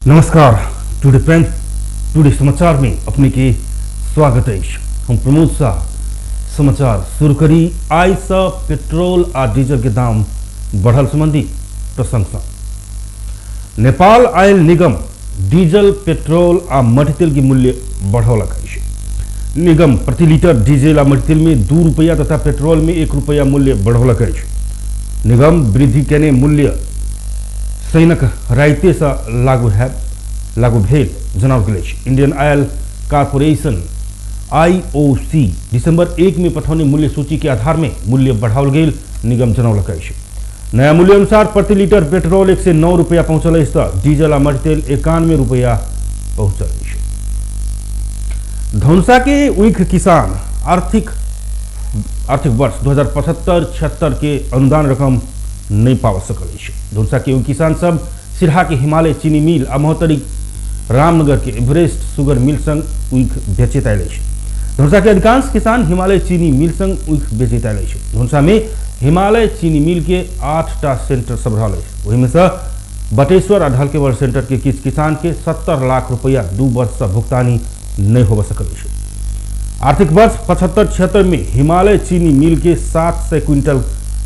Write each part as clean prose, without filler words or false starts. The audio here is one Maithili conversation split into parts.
नमस्कार, टुडे प्राइम टुडे समाचार में अपने के स्वागत अछि। हम प्रमोद शाह। समाचार शुरू करी आइ से पेट्रोल आ डीजल के दाम बढ़ल संबंधी प्रसंग सँ। नेपाल आयल निगम डीजल, पेट्रोल आ मटितेल के मूल्य बढ़ौलक अछि। निगम प्रति लीटर डीजल आ मटितेल में 2 रुपया तथा पेट्रोल में 1 रुपया मूल्य बढ़ौलक अछि। निगम वृद्धि केने मूल्य शनिक रातिसँ लागू भेल जनाओल गेल अछि। इंडियन ऑयल कॉरपोरेशन आईओसी दिसंबर 1 में पठौने मूल्य सूची के आधार में मूल्य बढ़ाओल गेल निगम जनौलक अछि। नया मूल्य अनुसार प्रति लीटर पेट्रोल 109 रुपया पहुंचल अछि तऽ डीजल आ मटितेल 91 रुपया पहुंचल अछि। धनुषा के ऊख किसान आर्थिक आर्थिक वर्ष 2075-76 के अनुदान रकम नहि पाबि सकल अछि। धनुषा के किसान सब सिरहा के हिमालय चीनी मिल आ महोत्तरी रामनगर के एवरेस्ट शुगर मिल संग ऊख बेचैत आयल अछि। धनुषा के अधिकांश किसान हिमालय चीनी मिल संग ऊख बेचैत आयल अछि। धनुषा में हिमालय चीनी मिल के 8टा सेंटर सब रहल अछि। ओहिमे से बटेश्वर आ ढलकेवर सेंटर के किछु किसान के 70 लाख रुपया 2 वर्ष से भुगतानी नहीं होबऽ सकल अछि। आर्थिक वर्ष 75-76 में हिमालय चीनी मिल के 700 क्विंटल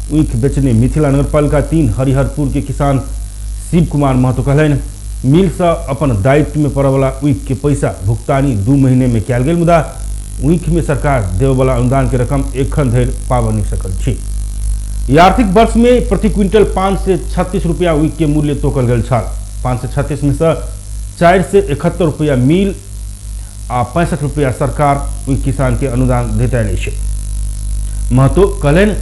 ऊख बेचने मिथिला नगरपालिका 3 हरिहरपुर के किसान शिव कुमार महतो कहलनि, मिल से अपन दायित्व में पड़यवला ऊख के पैसा भुगतानी 2 महीने में कयल गेल, मुदा ऊख में सरकार देववाला अनुदान के रकम एखन धरि पाबऽ नहि सकल छी। ई आर्थिक वर्ष में प्रति क्विंटल 536 रुपया ऊख के मूल्य तोकल गेल छल। 536 में से 471 रुपया मिल आ 65 रुपया सरकार ओहि किसान के अनुदान दैत आयल अछि। महतो कहलनि,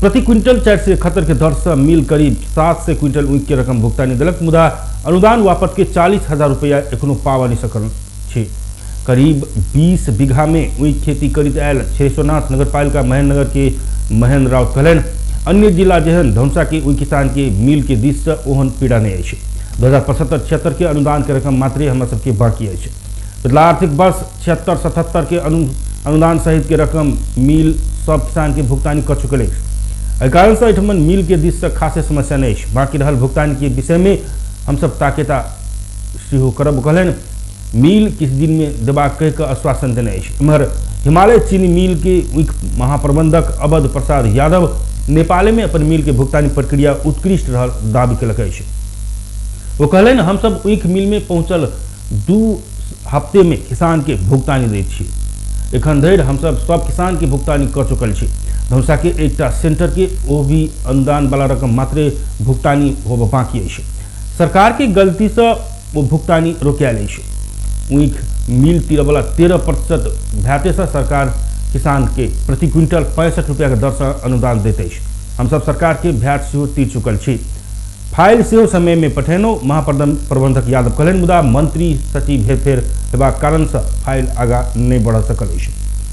प्रति क्विंटल 471 के दर से मिल करीब 700 क्विंटल ऊख के रकम भुगतानी देलक, मुदा अनुदान वापस के 40,000 रुपया एखनो पाबऽ नहि सकल छी। करीब 20 बीघा में ऊख खेती करैत आयल क्षीरेश्वरनाथ नगरपालिका महेंद्रनगर के महेंद्र राउत कहलनि, अन्य जिला जेहन धनुषा के ओहि किसान के मिल के दिस से ओहन पीड़ा नहि अछि। 2075-76 के अनुदान के रकम मात्रे हमरा सबके बाकी अछि। पिछला आर्थिक वर्ष 76-77 के अनुदान सहित के रकम मिल सब किसान के भुगतानी कऽ चुकल अछि। एहि कारण से एहिठमन मिल के दिस से खासे समस्या नहि अछि। बाकी रहल भुगतान के विषय में हमसब ताकेता सेहो करब। कहलनि, मिल किछु दिन में देबाक कहि कऽ आश्वासन देने अछि। एम्हर हिमालय चीनी मिल के ऊख महाप्रबंधक अवध प्रसाद यादव नेपाले में अपन मिल के भुगतानी प्रक्रिया उत्कृष्ट रहल दावी केलक अछि। ओ कहलनि, हमसब ऊख मिल में पहुंचल 2 हफ्ते में किसान के भुगतानी दैत छी। एखन धरि हमसब सब किसान के भुगतानी कऽ चुकल छी। धनुषा के एकटा सेंटर के ओ भी अनुदान वाला रकम मात्रे भुगतानी होबऽ बाकी अछि। सरकार के गलती से ओ भुगतानी रोकायल अछि। ऊख मिल तीरवला 13% भ्याटे से सरकार किसान के प्रति क्विंटल 65 रुपया के दर से अनुदान दैत अछि। हमसब सरकार के भ्याट सेहो तीर चुकल छी। फाइल सेहो समय में पठेलहुँ, महाप्रबंधक यादव कहलनि, मुदा मंत्री सचिव हेरफेर हेबाक कारण से फाइल आगा नहि बढ़ सकल अछि।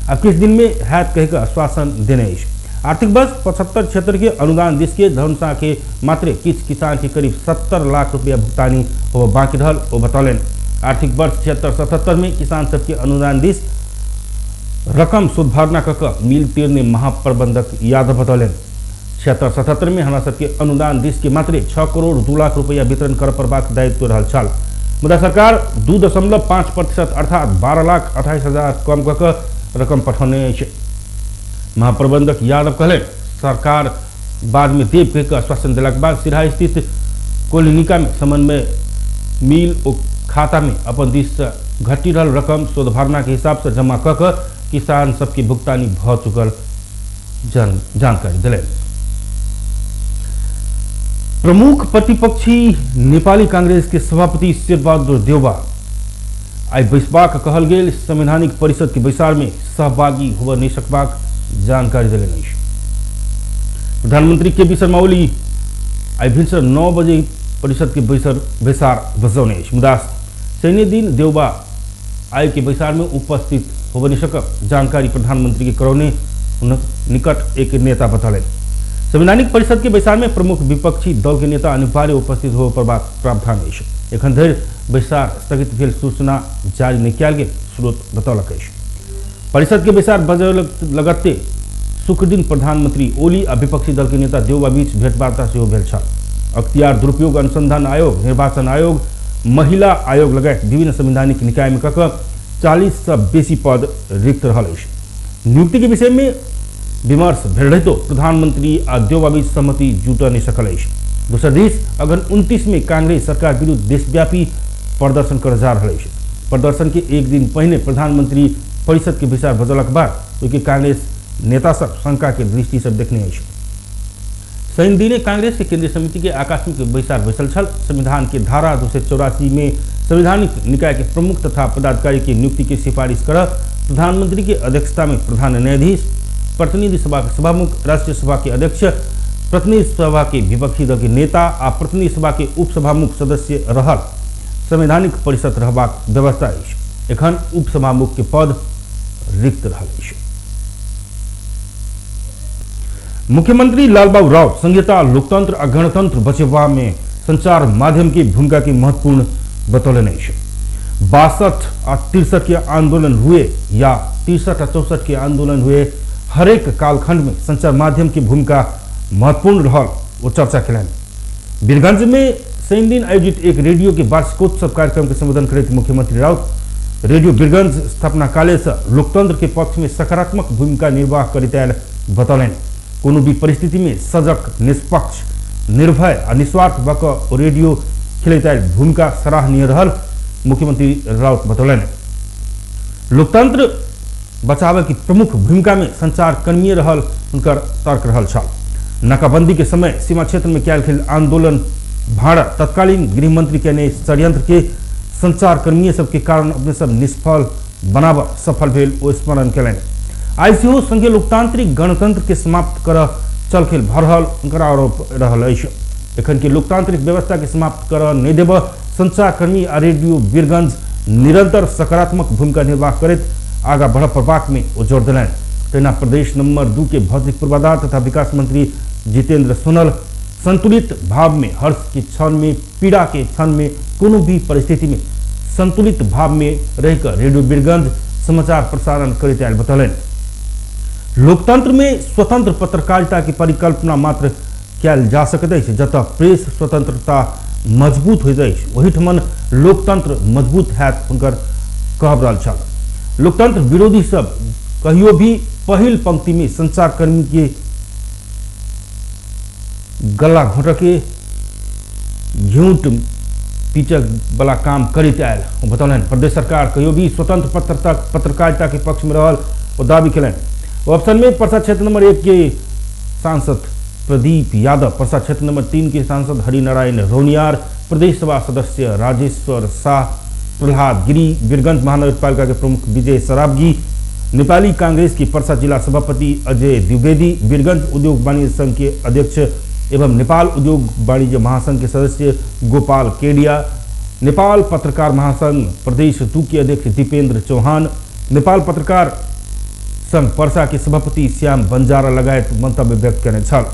आब किछु दिन में हैत कहि कऽ आश्वासन देने अछि। आर्थिक वर्ष 75-76 के अनुदान दिस के धनुषा के मात्रे किछु किसान के करीब 70 लाख रुपया भुगतानी होबऽ बाकी रहल ओ बतौलनि। आर्थिक वर्ष 76-77 में किसान सबके अनुदान दिस रकम सुदभरना कऽ कऽ मिल तीरने महाप्रबंधक यादव बतौलनि। 76-77 में हमरा सबके अनुदान दिस के मात्रे 6 करोड़ 2 लाख रुपया वितरण कर पड़बाक दायित्व रहल छल, मुदा सरकार 2.5% अर्थात 12,28,000 कम कऽ कऽ रकम पठौने अछि। महाप्रबंधक यादव कहलनि, सरकार बाद में देब कहि कऽ आश्वासन देलाक बाद सिरहा स्थित कोलिनिका में समन्वय मिल ओ खाता में अपन दिस से घटी रहल रकम शोधभरना के हिसाब से जमा कऽ कऽ किसान सबके भुगतानी भऽ चुकल जानकारी दिलनि। प्रमुख प्रतिपक्षी नेपाली कांग्रेस के सभापति शेरबहादुर देउवा आइ बैसबाक कहल गेल संवैधानिक परिषद के बैसार में सहभागी होबऽ नहि सकबाक जानकारी देलनि अछि। प्रधानमंत्री के पी शर्मा ओली आइ भिनसर 9 बजे परिषद के बैसार बजौने अछि, मुदा शनि दिन देउबा आइ के बैसार में उपस्थित होबऽ नहि सकब जानकारी प्रधानमंत्री के करौने हुनक निकट एक नेता बतौलनि। संवैधानिक परिषद के बैसार में प्रमुख विपक्षी दल के नेता अनिवार्य उपस्थित होबऽ पड़बाक प्रावधान अछि। एखन धरि बैसार स्थगित भेल सूचना जारी नहि कयल गेल स्रोत बतौलक अछि। परिषद के बैसार बजय लगते शुक्रदिन प्रधानमंत्री ओली आ विपक्षी दल के नेता देउबा बीच भेंटवार्ता सेहो भेल छल। अख्तियार दुरुपयोग अनुसंधान आयोग, निर्वाचन आयोग, महिला आयोग लगायत विभिन्न संवैधानिक निकाय में कऽ 40 सँ बेसी पद रिक्त रहल अछि। नियुक्ति के विषय में विमर्श भेल रहितो प्रधानमंत्री आ देउबा बीच सहमति जुटऽ नहि सकल अछि। दोसर दिस अगहन 29 में कांग्रेस सरकार विरुद्ध देशव्यापी प्रदर्शन करऽ जा रहल अछि। प्रदर्शन के एक दिन पहिने प्रधानमंत्री परिषद के बैसार बजौलाक बाद ओहिके कांग्रेस नेता सब शंका के दृष्टि से देखने अछि। शनि दिने कांग्रेस के केंद्रीय समिति के आकस्मिक बैसार बैसल छल। संविधान के धारा 284 में संवैधानिक निकाय के प्रमुख तथा पदाधिकारी के नियुक्ति के सिफारिश कर प्रधानमंत्री के अध्यक्षता में प्रधान न्यायाधीश, प्रतिनिधि सभा के सभामुख, राष्ट्रीय सभा के अध्यक्ष, प्रतिनिधि सभा के विपक्षी दल के नेता आ प्रतिनिधि सभा के उपसभामुख सदस्य रहल संवैधानिक परिषद रहबाक व्यवस्था अछि। एखन उपसभामुख के पद रिक्त रहल अछि। मुख्यमंत्री लालबाबू राउत संहिता, लोकतंत्र आ गणतंत्र बचेबा में संचार माध्यम की भूमिका के महत्वपूर्ण बतौलनि अछि। 62 आ 63 के आंदोलन हुए या 63 आ 64 के आंदोलन हुए, हरेक कालखंड में संचार माध्यम की भूमिका महत्वपूर्ण रहल ओ चर्चा केलनि। वीरगंज में शनि दिन आयोजित एक रेडियो के वार्षिकोत्सव कार्यक्रम के संबोधन करैत मुख्यमंत्री राउत रेडियो वीरगंज स्थापना काले से लोकतंत्र के पक्ष में सकारात्मक भूमिका निर्वाह करैत आयल बतौलनि। कोनो भी परिस्थिति में सजग, निष्पक्ष, निर्भय आ निस्वार्थ भऽ कऽ रेडियो खेलैत आयल भूमिका सराहनीय रहल मुख्यमंत्री राउत बतौलनि। लोकतंत्र बचाबय के प्रमुख भूमिका में संचारकर्मी रहल हुनकर तर्क रहल छल। नाकाबंदी के समय सीमा क्षेत्र में कयल गेल आंदोलन भारत तत्कालीन गृहमंत्री केने षड्यंत्र के संचारकर्मी सबके कारण अपने सब निष्फल बनाब सफल भेल ओ स्मरण केलनि। आइ सेहो संघीय लोकतांत्रिक गणतंत्र के समाप्त कर चलखेल भऽ रहल हुनकर आरोप रहल अछि। एखन के लोकतांत्रिक व्यवस्था के समाप्त कर नहि देब संचारकर्मी आ रेडियो वीरगंज निरंतर सकारात्मक भूमिका निर्वाह करैत आगा बढ़ पड़बाक में ओ जोर देलनि। तहिना प्रदेश नंबर 2 के भौतिक पूर्वाधार तथा विकास मंत्री जितेंद्र सोनल संतुलित भाव में हर्ष के क्षण में, पीड़ा के क्षण में, कोनो भी परिस्थिति में संतुलित भाव में रहिकर रेडियो वीरगंज समाचार प्रसारण करैत आयल बतौलनि। लोकतंत्र में स्वतंत्र पत्रकारिता की परिकल्पना मात्र कयल जा सकैत अछि जतऽ प्रेस स्वतंत्रता मजबूत होइत अछि ओहिठमन लोकतंत्र मजबूत हैत हुनकर कहब रहल छल। लोकतंत्र विरोधी सब कहियो भी पहिल पंक्ति में संचारकर्मी के गला घोंटऽ के घेंट पीचक वाला काम करैत आयल ओ बतौलनि। प्रदेश सरकार कहियो भी स्वतंत्र पत्रकारिता के पक्ष में रहल ओ दावी केलनि। ओ अवसर में परसा क्षेत्र नंबर 1 के सांसद प्रदीप यादव, परसा क्षेत्र नंबर 3 के सांसद हरिनारायण रौनियार, प्रदेश सभा सदस्य राजेश्वर शाह, प्रहलाद गिरी, वीरगंज महानगरपालिका के प्रमुख विजय सरावगी, नेपाली कांग्रेस के परसा जिला सभापति अजय द्विवेदी, वीरगंज उद्योग वाणिज्य संघ के अध्यक्ष एवं नेपाल उद्योग वाणिज्य महासंघ के सदस्य गोपाल केडिया, नेपाल पत्रकार महासंघ प्रदेश 2 के अध्यक्ष दीपेंद्र चौहान, नेपाल पत्रकार संघ परसा के सभापति श्याम बंजारा लगायत मंतव्य व्यक्त करने छल।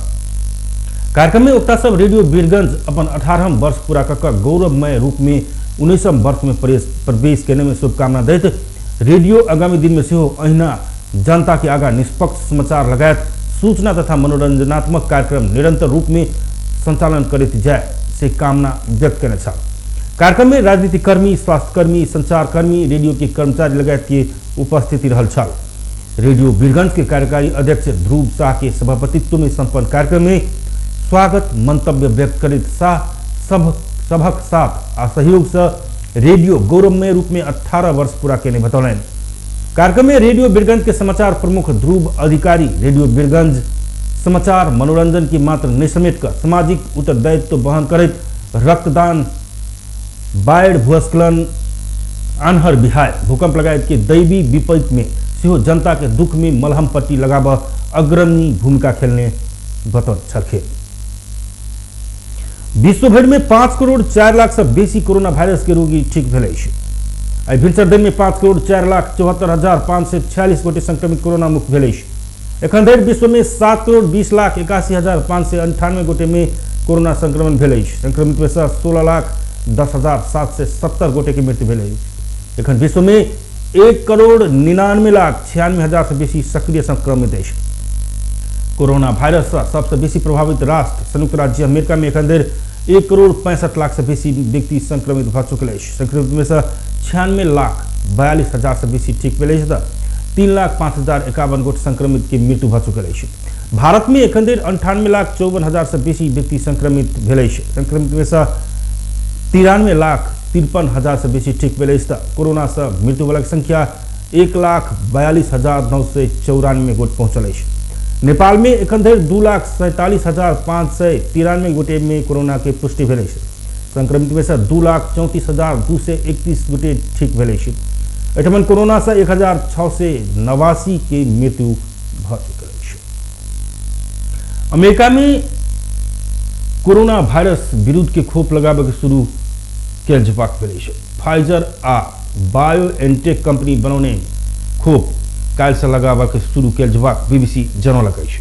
कार्यक्रम में वक्ता सब रेडियो वीरगंज अपन 18 वर्ष पूरा कऽ गौरवमय रूप में 19 वर्ष में प्रवेश केने में शुभकामना दैत रेडियो आगामी दिन में सेहो अहिना जनता के आगा निष्पक्ष समाचार लगायत सूचना तथा मनोरंजनात्मक कार्यक्रम निरंतर रूप में संचालन करैत जाय से कामना व्यक्त करने छल। कार्यक्रम में राजनीतिकर्मी, स्वास्थ्यकर्मी, संचारकर्मी, रेडियो के कर्मचारी लगायत के उपस्थिति रहल छल। रेडियो वीरगंज के कार्यकारी अध्यक्ष ध्रुव शाह के सभापतित्व में संपन्न कार्यक्रम में स्वागत मंतव्य व्यक्त करैत शाह सभक साथ आ सहयोग से रेडियो गौरवमय रूप में 18 वर्ष पूरा केने बतौलनि। कार्यक्रम में रेडियो वीरगंज के समाचार प्रमुख ध्रुव अधिकारी रेडियो वीरगंज समाचार मनोरंजन की मात्र नहीं समेट कर सामाजिक उत्तरदायित्व वहन करैत रक्तदान, बाढ़ि, भूस्खलन, आन्हर बिहार, भूकंप लगायत के दैवी विपरीत में सेहो जनता के दुख में मलहम पट्टी लगाब अग्रणी भूमिका खेलने बतौने छलखिन। विश्व भरि में 5 करोड़ 4 लाख से बेसी कोरोना वायरस के रोगी ठीक भेल अछि। आइ भिनसर दिन में 5 करोड़ 4 लाख 74,546 गोटे संक्रमित कोरोना मुक्त भेल अछि। एखन धरि विश्व में 7 करोड़ 20 लाख 81,598 गोटे में कोरोना संक्रमण भेल अछि। संक्रमित में से 16 लाख 10,770 गोटे के मृत्यु भेल अछि। एखन विश्व में 1 करोड़ 99 लाख 96 हजार से बेसी सक्रिय संक्रमित अछि। कोरोना वायरस से सबसे बेसी प्रभावित राष्ट्र संयुक्त राज्य अमेरिका में एखन धरि 1,65,00,000 से बेसी व्यक्ति संक्रमित भऽ चुकल अछि। संक्रमित में से 96,42,000 से बेसी ठीक भेल अछि तऽ 3,05,051 गोट संक्रमित के मृत्यु भऽ चुकल अछि। भारत में एखन धरि 98,54,000 से बेसी व्यक्ति संक्रमित भेल अछि। संक्रमित में से 93,53,000 से बेसी ठीक भेल अछि तऽ कोरोना से मृत्यु वाला के संख्या 1,42,994 गोट पहुँचल अछि। नेपाल में एखन धरि 2,47,593 गोटे में कोरोना के पुष्टि भेल अछि। संक्रमित में से 2,34,231 गोटे ठीक भेल अछि। एहिठमन कोरोना से 1,689 के मृत्यु भऽ चुकल अछि। अमेरिका में कोरोना वायरस विरुद्ध के खोप लगाबे के शुरू कयल जेबाक भेल अछि। फाइजर आ बायोएनटेक कंपनी बनौने खोप काल्हि से लगाबऽ के शुरू कयल जेबाक बीबीसी जनौलक अछि।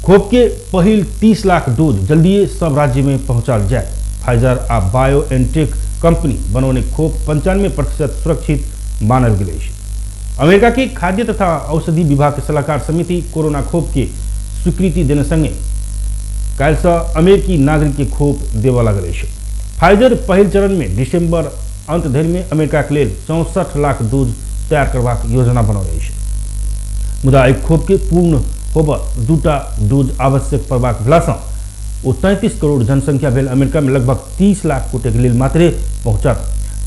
खोप के पहिल 30 लाख डोज जल्दिए सब राज्य में पहुंचाल जाए। फाइजर आ बायोएनटेक कंपनी बनौने खोप 95% सुरक्षित मानल गेल अछि। अमेरिका के खाद्य तथा औषधि विभाग के सलाहकार समिति कोरोना खोप के स्वीकृति देने संगे काल्हि से अमेरिकी नागरिक के खोप देबऽ लागल अछि। फाइजर पहिल चरण में दिसंबर अंत धरि में अमेरिका के लेल 64 लाख डोज तैयार करबाक योजना बनौने अछि। मुदा एहि खोप के पूर्ण होबऽ 2टा डोज आवश्यक पड़बाक भेलासँ ओ 33 करोड़ जनसंख्या भेल अमेरिका में लगभग 30 लाख गोटे के लेल मात्रे पहुंचत।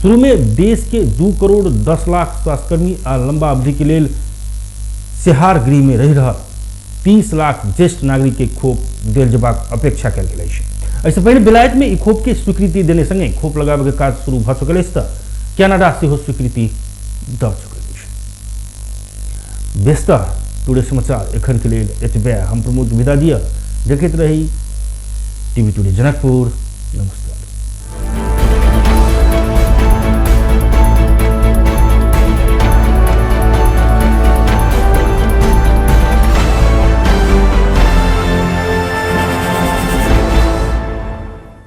शुरू में देश के 2 करोड़ 10 लाख स्वास्थ्यकर्मी आ लंबा अवधि के लेल सेहार गृह में रहि रहल 30 लाख ज्येष्ठ नागरिक के खोप देल जेबाक अपेक्षा कयल गेल अछि। एहिसँ पहिने बेलायत में ई खोप के स्वीकृति देने संगे खोप लगाबय के काज शुरू भऽ चुकल अछि तऽ कनाडा सेहो स्वीकृति दऽ चुकल अछि। व्यस्त टुडे समाचार एखन के लेल एतबे। हम प्रमोद विदा दिअ, देखैत रही टीवी टुडे जनकपुर। नमस्ते।